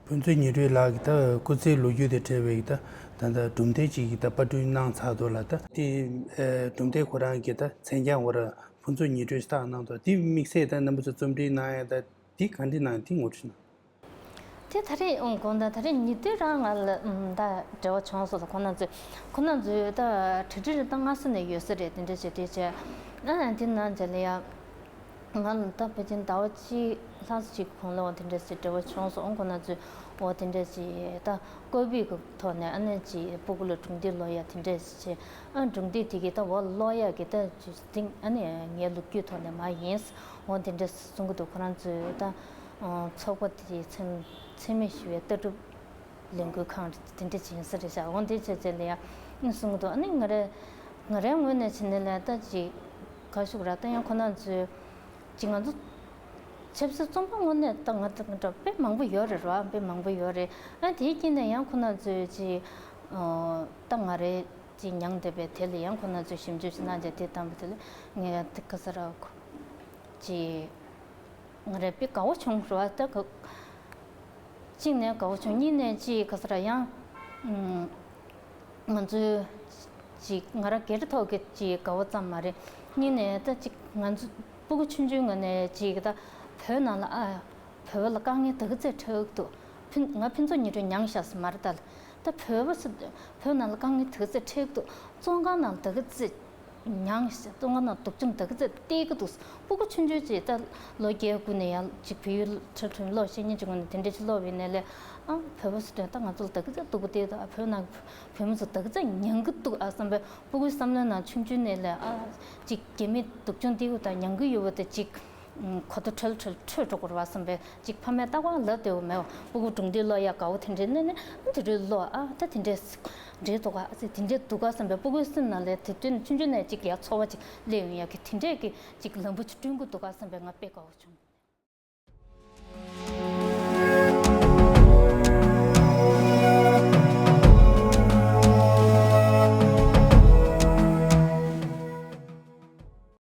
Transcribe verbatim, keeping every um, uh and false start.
ཕུན་ཚོགས་ཉི་སྒྲོན་ལགས་ཀྱིས་ད་སྐུ་ཚེའི་ལོ་རྒྱུས་དང་འབྲེལ་བའི་ད་ད་ད་གྲུབ་འབྲས་ཅིག་གི་ད་པར་སྐྲུན་གནང་ཚར་འདུག་ལ། ད་དེ་གྲུབ་འབྲས་ཁོ་རང་གི་ད་མཚན་བྱང་བར་ཕུན་ཚོགས་ཉི་སྒྲོན་ཞེས་གནང་འདུག། དེ་དམིགས་བསལ་ད་རྣམ་པ་ཚོ་རྩོམ་སྒྲིག་གནང་ཡ་ད་དེ་ག་འདྲ་གནང་ཡ་དེ་ངོ་སྤྲོད་གནང་། དེ་ད་རེས་ཨང་དགོངས་དག་ད་རེས་ཉེ་དུས་རང་ང་ལ་ཨམ་ད་འབྲེལ་བ་བྱུང་སོང་ལ། ཁོང་རྣམ་ཚོས་ཁོང་རྣམ་ཚོས་ད་གྲ་སྒྲིག་རེ་ད་སྔ་ས་ནས་ཡོད་ས་རེད། དེ་འདྲ་བྱས་དུས་བྱས་ཨ་དེ་ནང་བྱས་ལ་ཡ། ང་ལ་ད་ཕལ་ཆེར་ཟླ་བ་གཅིག་ལྷག་ཙམ་ཅིག་གོང་ལ་འོ་དེ་འདྲ་ཞིག་འབྲེལ་བ་བྱུང་སོང་། ཁོང་རྣམ་ཚོས་འོ་དེ་འདྲ་ཞིག་ད་བཀོད་པའི་གི་ཐོག་ནས་ཨ་ནི་ཅིག་སྤུ་གུ་ལ་སྒྲུང་དེབ་ཀློག་ཡ་དེ་འདྲ་ཞིག་བྱས། ཨ་སྒྲུང་དེབ་དེ་གི་ད་འོ་ཀློག་ཡ་གི་ད་ཅིག་སྟེང་ཨ་ནི་ངའི་ལོ་རྒྱུས་ཐོག་ནས་མ་ཡིན་འོ་དེ་འདྲ་གསུང་གི་འདུག། ཁོང་རྣམ་ཚོས་ད་ཚོགས་པ་དེ་འཚེ་འཚེ་མེད་ཞི་བའི་ལྟ་གྲུབ་ལས་འགུལ་ཁང་དེ་འདྲ་ཅིག་ཡིན་ས་རེད་ཤག། འོ་དེ་བྱས་བྱས་ལ་ཡ་ཨ་གསུང་གི་འདུག། ཨ་ནི་ང་རེ་ང་རའི་ངོས་ནས་བྱས་ནས་ལ་ད་ཅིག་ག་ཞུ་གི་ར། ད་ཡང་ཁོང་རྣམ་ཚོས་ཅིག་ང་ཚོ་ཆབ་སྲིད་བཙོན་པ་དངོས་གནས་ད་ང་ཚོ་དཔེ་མང་པོ་ཡོད་རེད་ར། དཔེ་མང་པོ་ཡོད་རེད། ཨ་དེའི་དཀྱིལ་ནས་ཡང་ཁོང་རྣམ་ཚོས་ཅིག་ཨ་ད་ང་རེ་ཅིག་མྱངས་བསྡད་པའི་དེ་ལ་ཡང་ཁོང་རྣམ་ཚོས་ཞིབ་འཇུག་ཅིག་གནང་བྱས་དེ་བཏང་བ་དེ་ལ་ངས་དེ་ག་ས་ར་ཅིག་ང་རེ་དཔེ་དགའ་བོ་བྱུང་ར། ད་ག་གཅིག་ནས་དགའ་བོ་བྱུང་། གཉིས་ནས་ཅིག་ག་ས་ར་ཡང་ང་ཚོའི་ཅིག་ང་རང་སྒེར་ཐོག་གི་ཅིག་དགའ་བོ་ཙམ་མ་རེད། གཉིས་ནས་ད་ཅིག་ང་ཚོ་སྤུ་གུ་ཆུང་ཆུང་ངོས་ནས་ཅིག་ད་བོད་ནང་ལ་ཨ་བོད་པ་ལ་དཀའ་ངལ་ད་ག་ཚད་འཕྲད་ཀྱི་འདུག། ཕུན་ང་ཕུན་ཚོགས་ཉི་སྒྲོན་མྱངས་ཤག་ཟེར་མ་རེད་ད། ད་བོད་པ་ཚོ་བོད་ནང་ལ་དཀའ་ངལ་ད་ག་ཚད་འཕྲད་ཀྱི་འདུག། བཙོན་ཁང་ནང་ད་ག་ཚད་མྱངས་ཤག། བཙོན་ཁང་ནང་སྡུག་སྦྱོང་ད་ག་ཚད་སྟེར་གྱི་འདུག། སྤུ་གུ་ཆུང་ཆུང་ཅིག་ད་ལོ་བརྒྱད་དགུ་ནས་ཡང་ཅིག་བོད་ཡིག་ཁྲིད་ཁྲིད་ཀློག་ཤེས་མཁན་ཅིག་ངོས་ནས་དེ་འདྲ་ཅིག་ཀློག་པ་ཡིན་ནའི་ལས། ཨ་བོད་པ་ཚོ་ད་ང་ཚོ་ལ་ད་ག་ཚད་སྡུག་པོ་སྟེར་འདུག། ཨ་བོད་ནང་བོད་མི་ཚོ་ད་ག་ཚད་མྱང་གི་འདུག་ཨ་བསམ་པའི་སྤུ་གུའི་བསམ་བློའི་ནང་ཆུང་ཆུང་ནས་ལས་ཨ་ཅིག་རྒྱ་མིས་སྡུག་སྦྱོང་སྟེར་གི་དང་མྱང་གི་ཡོད་པ་དེ་ཅིག་གོ་ཐོས་འཕྲལ་འཕྲལ་འཕྲོད་འགྲོ་གི་རེད་པ་བསམ་པའི་ཅིག་ཕ་མས་རྟག་པར་ལབ་བསྡད་ཡོད་མེད་པ། སྤུ་གུ་སྒྲུང་དེབ་ཀློག་ཡ་དགའ་བོ་དེ་འདྲའི་གནས་ནས་ཨ་དེ་འདྲའི་ཀློག་ཨ་ད་དེ་འདྲའི་འདྲའི་འདུག་ག་ཨ་ཙི་དེ་འདྲའི་འདུག་ག་བསམ་པའི་སྤུ་གུའི་སེམས་ནང་ལས་དེ་དུས་ནས་ཆུང་ཆུང་ནས་ཅིག་ཡ་ཚོར་བ་ཅིག་སླེབས་ཡོང་ཡ་གི་དེ་འདྲའི་གི་ཅིག་ལམ་བུ་ཅིག་བསྐྲུན་གི་འདུག་ག་བསམ་པའི་ང་དཔེ་དགའ་བོ་བྱུང་།